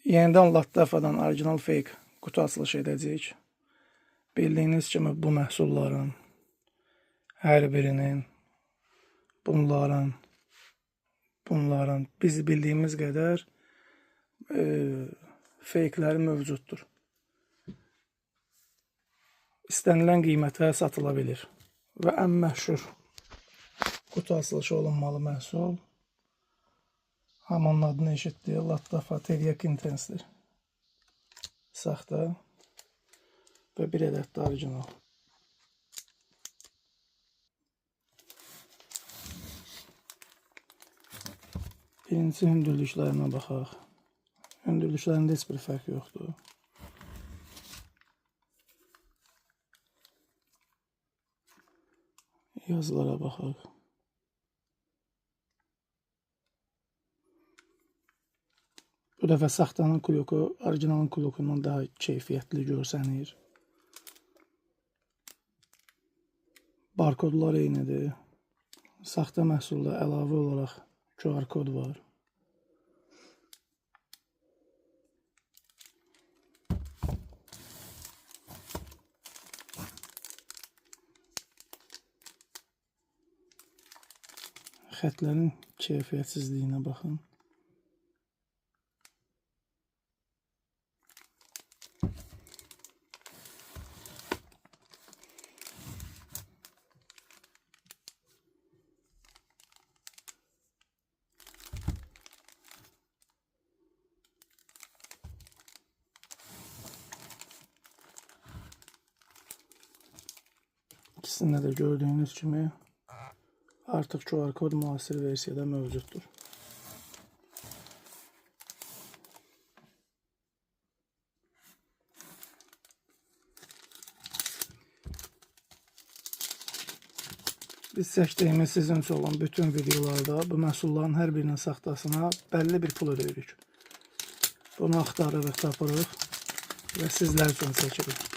Yenidən Lattafadan orijinal fake qutu açılışı edəcəyik. Bildiyiniz kimi bu məhsulların hər birinin, bunların biz bildiyimiz qədər fakeləri mövcuddur. İstənilən qiymətə satıla bilir. Və ən məşhur qutu açılışı olunmalı məhsul, hamının adını eşitdiyi Lattafa Teriyaki Intense-dir. Saxta və bir ədəd də orijinal. Birincisi hündürlüklərinə baxaq. Hündürlüklərində heç bir fərq yoxdur. Yazılara baxaq. Bu dəfə saxtanın kloku orijinalın klokundan daha keyfiyyətli görsənir. Barkodlar eynidir. Saxta məhsulda əlavə olaraq QR kod var. Xətlərin keyfiyyətsizliyinə baxın. İkisində də gördüyünüz kimi artıq QR kod müasir versiyada mövcuddur. Biz çəkdiyimiz sizin üçün olan bütün videolarda bu məhsulların hər birinin saxtasına bəlli bir pul ödəyirik. Bunu axtarırıq, tapırıq və sizlər üçün çəkirik.